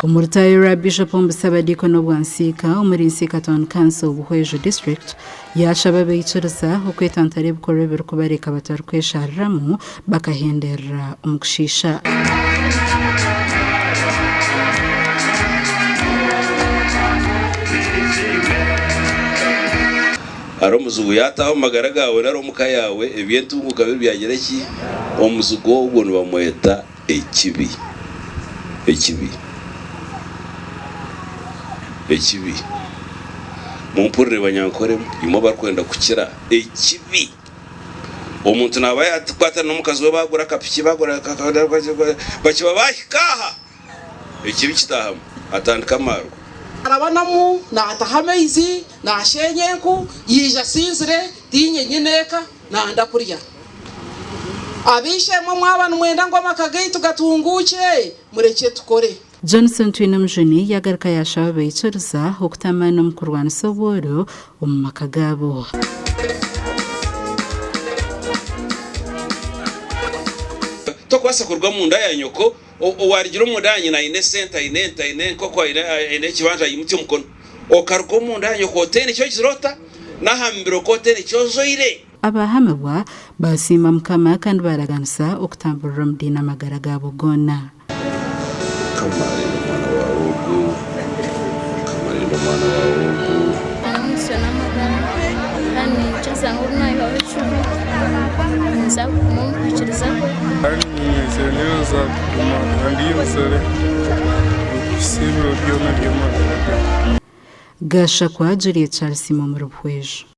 Omu rutaayo rwa Bishop omu Busabadiikoni obwa Nsiika omuri Nsiika Town Council Buhweju District yaashaba abaikiriza okwetantara ebikorwa ebirikubareka batarikweshariramu bakahenderera omu kushiisha. Hariho omuzigu yaataaha omu magara gaawe nari omu ka yaawe, eby'entunguka biri byagira ki? Omuzigu ogwo nibamweta ekibi. Ekibi. Ekibi. Mumpurire banyankore imwe abarikwenda kukira ekibi. Omuntu naaba yaakwatana n'omukazi we baagura akapiki baagura bakiba baahika aha. Ekibi kitaahamu, atandika amaarwa. Arabanamu naataha amaizi, naasheenya enku, yaija asinzire, tiinye nyine eka, nanda kurya. Ab'eishe-emwe mwaba nimwenda ngu amaka gaitu gatunguukye, murekye tukore. Johnson Twinomujuni yagaruka yashaba abaikiriza okuta amaani omu kurwanisa obworo omu maka gaabo. Tokubaasa kuruga omunda ya nyoko Owaarugire omunda ya nyina aine esente, aine ente, aine enkoko, aine ekibanja, aimutsya omukono. Okaruga omunda ya nyoko otaine ki ogizire ota? N'aha mubiri okwo otaine ki ozoire. Abahamibwa baasiima Mukama kandi baaraganisa okutamburira omu diini amagara gaabo goona. Mukama arinda omwana waawe ogu. Mukama arinda omwana waawe ogu. Omutsyo n'amagara kandi niinyikiriza ngu obu naayihaho ekibi ninza kuguma omu kwikiriza kwe. Kandi niinyeshengyereza kuguma andinzire okuhitsya ebiro byona by'amagara gange. Gashakwa Juliet Charles omuri Buhweju.